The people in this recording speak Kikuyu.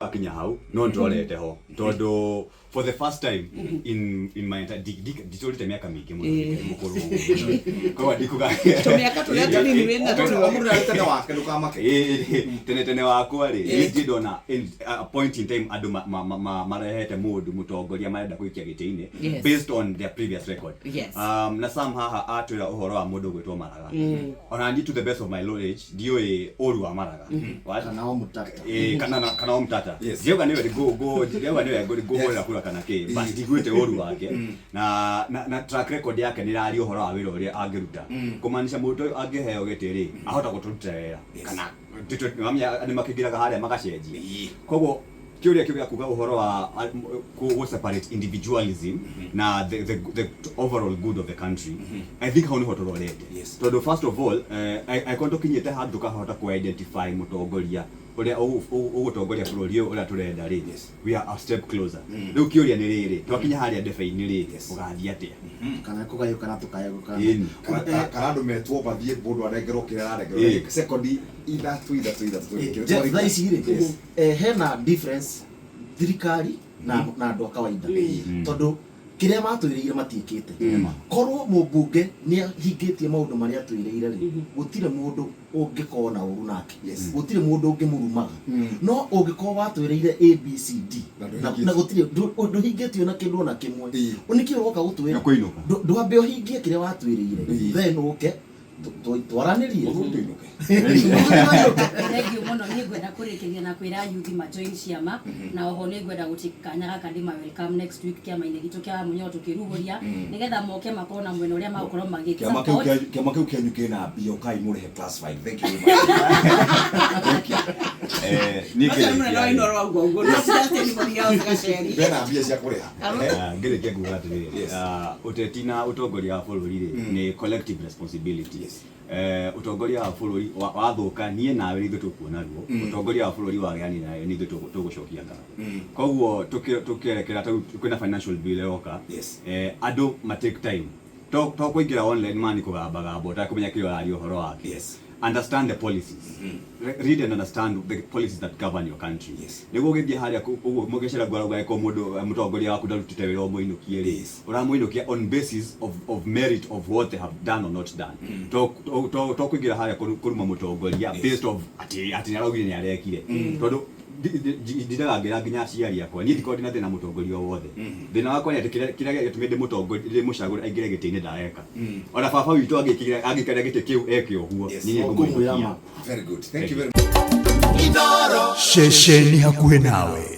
Akinya hau no ndorete ho tondu for the first time in my entire nditũrĩte mĩaka mĩingĩ mũno mũkũrũ ũguo. Koguo ndikuga Tũmĩaka tũrĩa tũnini wĩ natuo. O mũndũ arĩ tene wake, ndũkamake. Ĩĩ, tene tene wakwa rĩ, niĩ ndirĩ ndona in a point in time andũ marehete mũndũ mũtongoria marenda kũikia gĩtĩ-inĩ based on their previous record. Na Sam haha atwĩra ũhoro wa mũndũ ũgwĩtwo Maraga. Ona niĩ, to the best of my knowledge, ndiũĩ ũru wa Maraga. What? Kana o mũtata. Ĩĩ, kana o mtata. Ndiauga nĩwe ndiauga nĩwe ngũhũrĩra kura kana kĩ, but ndiguĩte ũru wake na track record yake nĩ ĩraria ũhoro wa wĩra ũrĩa angĩruta, kũmaanisha mũndũ ũyũ angĩheo gĩtĩ rĩ, ahota gũtũrutĩra wĩra kana nĩwamenya nĩ makĩingĩraga harĩa magacenjia. Koguo kĩũria kĩu gĩa kuga ũhoro wa gũ separate individualism na the overall good of the country, I think hau nĩho tũrorete. Tondũ first of all, angĩkorwo tũkinyĩte handũ tũkahota kũ identify mũtongoria ũrĩa ũgũtongoria bũrũri ũyũ ũrĩa tũrenda rĩ, we are a step closer. Rĩu kĩũria nĩ rĩrĩ, twakinya harĩa ndebe-inĩ rĩ, ũgathiĩ atĩa? Kana kũgayũkana tũkayũkana. Ĩni. Kana andũ metwo mathiĩ, mũndũ anengerwo kĩrĩa ararengerwo. Sekondi 3 3 3 Eh, Jeff, thaa ici rĩ, hena difference thirikari na andũ a kawaida, tondũ kĩrĩa matwĩrĩire matiĩkĩte. Korwo mũmbunge nĩ ahingĩtie maũndũ marĩa atwĩrĩire rĩ, gũtirĩ mũndũ ũngĩkorwo na ũru nake. Gũtirĩ mũndũ ũngĩmũrumaga. No ũngĩkorwo watwĩrĩire ABCD Na ndũhingĩtie. Na gũtirĩ ndũhingĩtio na kĩndũ ona kĩmwe, nĩkĩ ũroka gũtwĩra? Nĩ kũinũka. Ndwambe ũhingie kĩrĩa watwĩrĩire, then ũke twaranĩrie. Ũtũinũke. Thank you mũno. Niĩ ngwenda kũrĩkĩria na kwĩra yuthi ma join ciama, na oho nĩ ngwenda gũtake kanya gaka ndĩma welcome next week kĩama-inĩ gitũ kĩa Mũnyoo tũkĩrugũria, nĩgetha moke makorwo na mwena ũrĩa magũkorwo magĩ Kĩama kĩu support. Kĩama kĩu kĩanyu kĩna mbia, ũkai mũrĩhe class 5. Thank you very much. Thank you. Niĩ Acio nĩ mũnene wa ngĩrĩkia rĩ, Inooro wauga ũguo. No ti just anybody else, Gaceri. Bena mbia cia kũrĩha. Ah, ngĩrĩkia kuga atĩrĩrĩ, ah, ũteti na ũtongoria wa bũrũri rĩ, nĩ collective responsibility. Ũtongoria wa bũrũri wathũka, niĩ nawe nĩ ithuĩ tũkuona ruo. Ũtongoria wa bũrũri wagĩra, niĩ nawe nĩ ithuĩ tũgũcokia ngatho. Koguo tũkĩerekera tarĩu kwĩna financial bill ĩroka, andũ ma take time to kũingĩra online mani kũgambagamba ũtakũmenya kĩrĩa ũraria ũhoro wake. Understand the policies. Read and understand the policies that govern your country, nĩguo ũgĩthiĩ harĩa ũguo mũgĩcera ngwarauga ĩko mũndũ, mũtongoria waku ndarutĩte wĩra ũmũinũkie rĩ, ũramũinũkia on basis of merit of what they have done or not done. To kũingĩra harĩa kũruma mũtongoria based of atĩ nĩaraugire nĩ arekire, tondũ ndindaga ngĩra nginya aciari akwa, niĩ ndikoragwo ndĩna thĩna mũtongoria o wothe. Thĩna wakwa nĩ atĩ kĩrĩa gĩatũmire ndĩmũtongorie, ndĩmũcagũre aingĩre gĩtĩ-inĩ, ndareka. Ona baba witũ angĩikĩra gĩtĩ kĩu eke ũguo, niĩ Kũmwĩra nĩngũmũinũkia. Ma. Very good, thank you very much. Ceceni hakuhĩ nawe.